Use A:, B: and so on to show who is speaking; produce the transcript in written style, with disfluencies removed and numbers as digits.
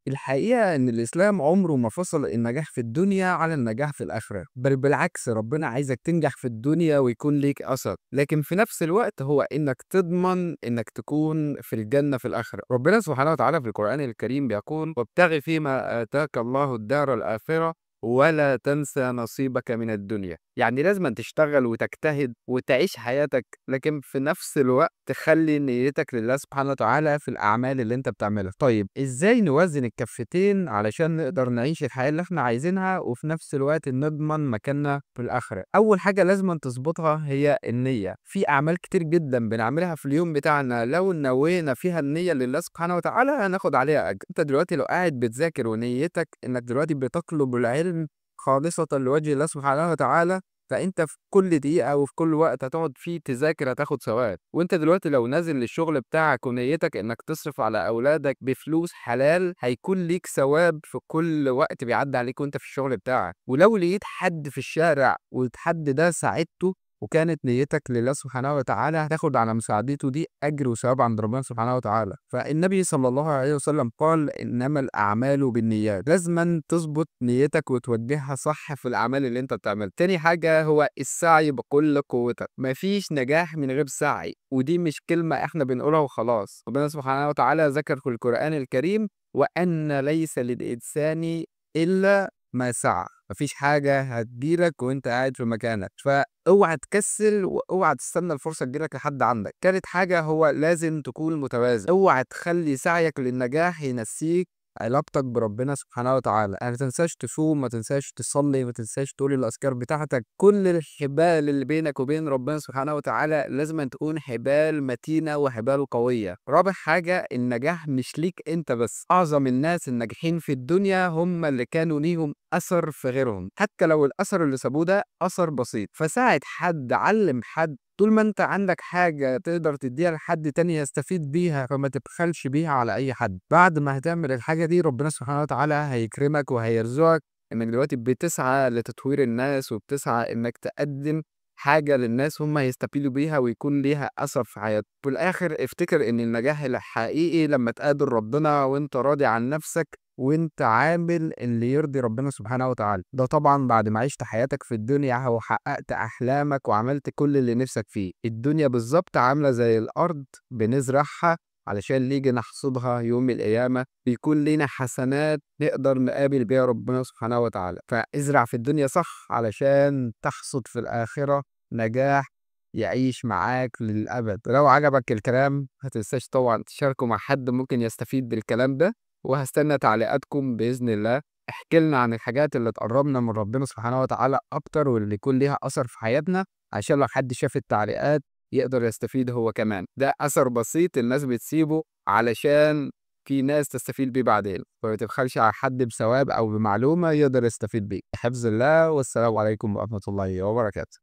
A: الحقيقة إن الإسلام عمره ما فصل النجاح في الدنيا على النجاح في الآخرة، بل بالعكس ربنا عايزك تنجح في الدنيا ويكون ليك أثر، لكن في نفس الوقت هو إنك تضمن إنك تكون في الجنة في الآخرة. ربنا سبحانه وتعالى في القرآن الكريم بيقول: وابتغ فيما آتاك الله الدار الآخرة ولا تنسى نصيبك من الدنيا. يعني لازم تشتغل وتجتهد وتعيش حياتك، لكن في نفس الوقت تخلي نيتك لله سبحانه وتعالى في الأعمال اللي انت بتعملها. طيب ازاي نوازن الكفتين علشان نقدر نعيش الحياة اللي احنا عايزينها وفي نفس الوقت نضمن مكاننا في الآخرة؟ أول حاجة لازم تظبطها هي النية. في أعمال كتير جدا بنعملها في اليوم بتاعنا لو نوينا فيها النية لله سبحانه وتعالى هناخد عليها أجر. انت دلوقتي لو قاعد بتذاكر ونيتك انك دلوقتي بتطلب العلم خالصة لوجه الله سبحانه وتعالى، فانت في كل دقيقة وفي كل وقت هتقعد فيه تذاكر هتاخد ثواب. وانت دلوقتي لو نازل للشغل بتاعك ونيتك انك تصرف على اولادك بفلوس حلال، هيكون ليك ثواب في كل وقت بيعدي عليك وانت في الشغل بتاعك. ولو لقيت حد في الشارع والحد ده ساعدته وكانت نيتك لله سبحانه وتعالى، هتاخد على مساعدته دي أجر وثواب عند ربنا سبحانه وتعالى. فالنبي صلى الله عليه وسلم قال: إنما الأعمال بالنيات. لازما تظبط نيتك وتوجهها صح في الأعمال اللي انت بتعملها. تاني حاجة هو السعي بكل قوتك. مفيش نجاح من غير سعي، ودي مش كلمة احنا بنقولها وخلاص. ربنا سبحانه وتعالى ذكر في القرآن الكريم: وأن ليس للإنسان إلا ما سعى. مفيش حاجة هتجيلك وانت قاعد في مكانك، فاوعى تكسل واوعى تستنى الفرصة تجيلك لحد عندك. تالت حاجة هو لازم تكون متوازن. اوعى تخلي سعيك للنجاح ينسيك علاقتك بربنا سبحانه وتعالى. ما تنساش تصوم، ما تنساش تصلي، ما تنساش تقول الأذكار بتاعتك. كل الحبال اللي بينك وبين ربنا سبحانه وتعالى لازم أن تكون حبال متينة وحبال قوية. رابع حاجة، النجاح مش ليك انت بس. أعظم الناس الناجحين في الدنيا هم اللي كانوا ليهم أثر في غيرهم، حتى لو الأثر اللي سابوه ده أثر بسيط. فساعد حد، علم حد. طول ما انت عندك حاجة تقدر تديها لحد تاني يستفيد بيها، فما تبخلش بيها على أي حد. بعد ما هتعمل الحاجة دي ربنا سبحانه وتعالى هيكرمك وهيرزقك انك دلوقتي بتسعى لتطوير الناس وبتسعى انك تقدم حاجة للناس هم يستفيدوا بيها ويكون ليها أثر في حياتهم. في الآخر افتكر إن النجاح الحقيقي لما تقابل ربنا وانت راضي عن نفسك وانت عامل اللي يرضي ربنا سبحانه وتعالى. ده طبعا بعد ما عشت حياتك في الدنيا وحققت أحلامك وعملت كل اللي نفسك فيه. الدنيا بالظبط عاملة زي الأرض، بنزرعها علشان نيجي نحصدها يوم القيامة، بيكون لنا حسنات نقدر نقابل بيها ربنا سبحانه وتعالى. فازرع في الدنيا صح علشان تحصد في الآخرة نجاح يعيش معاك للأبد. لو عجبك الكلام ما تنساش طبعا تشاركه مع حد ممكن يستفيد بالكلام ده، وهستنى تعليقاتكم بإذن الله. احكي لنا عن الحاجات اللي تقربنا من ربنا سبحانه وتعالى أكتر واللي يكون ليها أثر في حياتنا، عشان لو حد شاف التعليقات يقدر يستفيد هو كمان. ده أثر بسيط الناس بتسيبه علشان في ناس تستفيد بيه بعدين، فما تبخلش على حد بثواب أو بمعلومة يقدر يستفيد بيه. حفظ الله، والسلام عليكم ورحمة الله وبركاته.